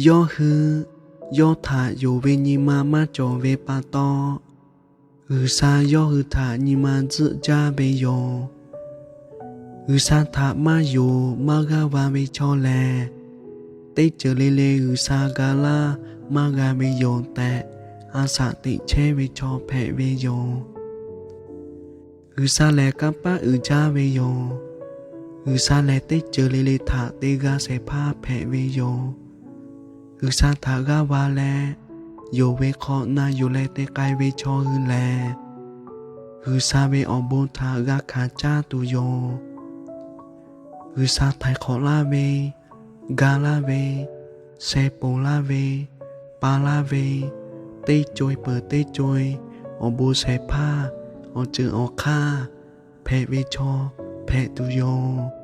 Yawˇ hui yawˇ htaꞈ yonˍ ve nyi ma maˇ cawˬ ve pa taw, G'uiˬsha yawˇ hui htaꞈ nyi ma tzuhˆ jaˇ ve yoˬ. G'uiˬsha htaꞈ maˇ yonˍ maˇ g'aˇ va ve chaw lehˬ, teˇ ceuˬ le le G'uiˬsha ga laˇ maˇ g'a ve yoˬ tehꞈ, a shaꞈ teꞈ chehˇ ve chaw hpehꞈ ve yoˬ. G'uiˬsha lehˬ kanˇ paˆ uiˍ jaˇ ve yoˬ. G'uiˬsha lehˬ teˇ ceuˬ le le htaꞈ te g'a shehˍ hpaˇ hpehꞈ ve yoˬ. G'uiˬsha htaꞈ g'aˇ va leh, yonˍ ve hk'aw na yuˬ leh te k'ai ve chaw hui lehˬ, G'uiˬsha ve awˬ bon htaꞈ g'a hkanˍ caˇ tuˬ yoˬ. G'uiˬsha htaiˍ hk'awꞈ laˇ ve, ga laˇ ve, sheh ponˬ laˇ ve, pa laˇ ve, teˇ co-e peuˬ teˇ co-e awˬ bon shehˍ hpaˇ, awˬ ceuˬ awˬ hk'aˇ hpehꞈ ve chaw hpehꞈ tuˬ yoˬ.